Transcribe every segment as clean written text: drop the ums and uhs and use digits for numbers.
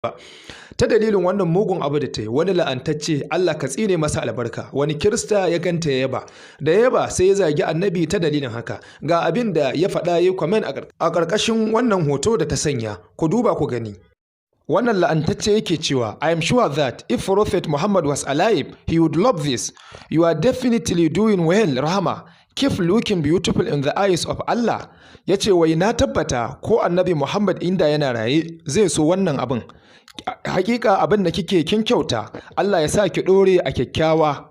Ba. Ta dalilin wannan mugun abu da ta yi, wani la'antacce, Allah ka tsine masa albarka, wani Kirista ya ganta ya yaba. Da ya yaba, sai ya zagi Annabi ta dalilin haka. Ga abin da ya faɗa, ya comment a ƙarƙashin wannan hoto da ta sanya. Ku duba ku gani. Wannan la'antacce yake cewa, "I am sure that if Prophet Muhammad was alive, he would love this. You are definitely doing well, Rahama. Keep looking beautiful in the eyes of Allah." Ya ce wai na tabbata ko Annabi Muhammad inda yana raye zai so wannan abin. Hakika abin da kike kin kyauta, Allah ya sa ki ɗore a kyakkyawa.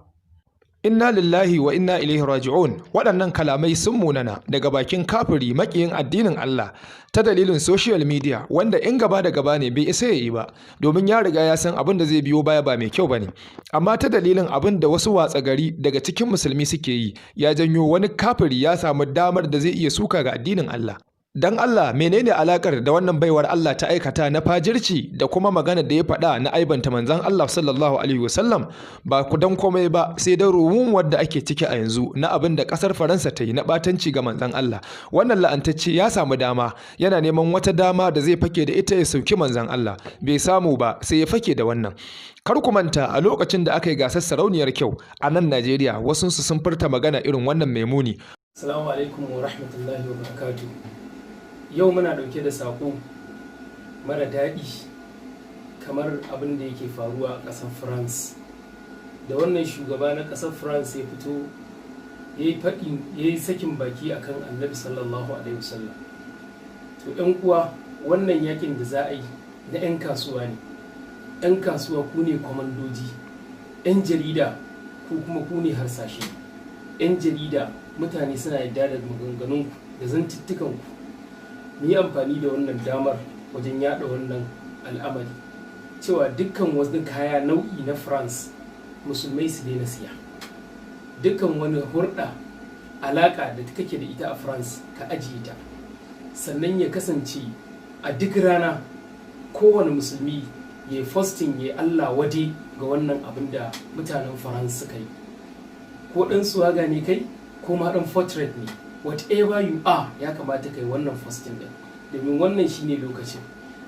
Inna lillahi wa inna ilaihi raji'un. Waɗannan kalamai sun munana daga bakin kafiri maƙiyin addinin Allah ta dalilin social media, wanda in gaba da gaba ne bai isa ya yi ba, domin ya riga ya san abin da zai biyo baya ba mai kyau bane. Amma ta dalilin abin da wasu watsa gari daga cikin musulmi suke yi, ya janyo wani kafiri ya samu damar da zai iya suka ga addinin Allah. Dan Allah, menene alakar da wannan baiwar Allah ta aikata na fajirci da kuma magana da ya faɗa na aibanta Manzon Allah sallallahu alaihi wasallam? Ba ku dan komai ba, sai dan rumun wadda ake ciki a yanzu na abin da ƙasar Faransa ta yi na ɓatanci ga Manzon Allah. Wannan la'antacce ya samu dama, yana neman wata dama da zai fake da ita ya sauki Manzon Allah. Bai samu ba, sai ya fake da wannan. Kar ku manta, a lokacin da aka yi gasar sarauniyar kyau a nan Najeriya, wasunsu sun furta magana irin wannan mai muni. Assalamu alaikum wa rahmatullahi wa barakatuh. Yau muna ɗauke da saƙo mara daɗi kamar abin da yake faruwa a ƙasar France. Da wannan shugaba na ƙasar France ya fito ya yi faɗi, ya yi sakin baki akan Annabi sallallahu alaihi wasallam. To ‘yan uwa, wannan yakin da za a yi na 'yan kasuwa ne. 'Yan kasuwa ku ne kwamandoji, 'yan jarida ku kuma ku ne harsashe. 'Yan jarida, mutane suna yarda da maganganunku da zantuttukanku. Mu yi amfani da wannan damar wajen yada wannan al'amari cewa dukkan wasu kaya nau'i na France, musulmai su daina siya. Dukkan wani hurɗa, alaƙa da kake da ita a France, ka ajiye ta. Sannan ya kasance a duk rana kowane musulmi ya yi posting, ya Allah wade ga wannan abin da mutanen France suka yi. Ko ɗan suwaga ne kai, ko ma ɗan portrait ne, whatever you are, ya kamata kai wannan posting din, domin wannan shine lokacin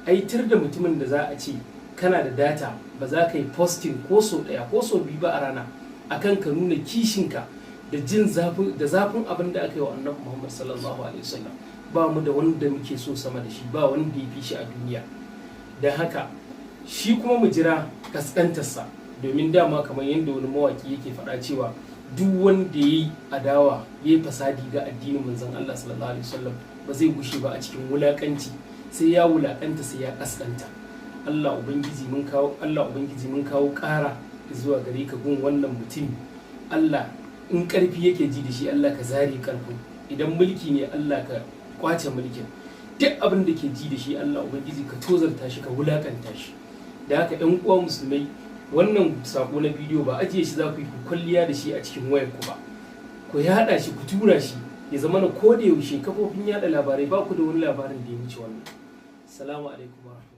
aitar da mutumin da za a ce kana da data ba za ka yi posting ko so ɗaya ko so biyu ba a rana akan ka nuna kishinka da jin zafin da zafin abin da aka yi wa Annabi Muhammad sallallahu alaihi wasallam. Ba mu da wanda muke so sama da shi, ba wanda ya fi shi a duniya. Don haka shi kuma mu jira kaskantarsa, domin dama kamar yadda wani mawaki yake faɗa cewa duk wanda ya yi adawa, ya yi fasadi ga addinin Manzon Allah sallallahu alaihi wasallam, ba zai gushe ba a cikin wulakanci, sai ya wulakanta, sai ya kaskanta. Allah ubangiji, mun kawo, Allah ubangiji, mun kawo ƙara zuwa gare ka gun wannan mutum. Allah, in ƙarfi yake ji da shi, Allah ka zare ƙarfin. Idan mulki ne, Allah ka kwace mulkin. Duk abin da ke ji da shi, Allah ubangiji ka tozarta shi, ka wulakanta shi. Da haka 'yan uwa musulmai, wannan sako na bidiyo ba ajiye shi za ku yi ku kwalliya da shi a cikin wayar ku ba. Ku yada shi, ku tura shi, ya zama na ko da yaushe kafofin yada labarai ba ku da wani labarin da ya wuce wannan. Salamu alaikum.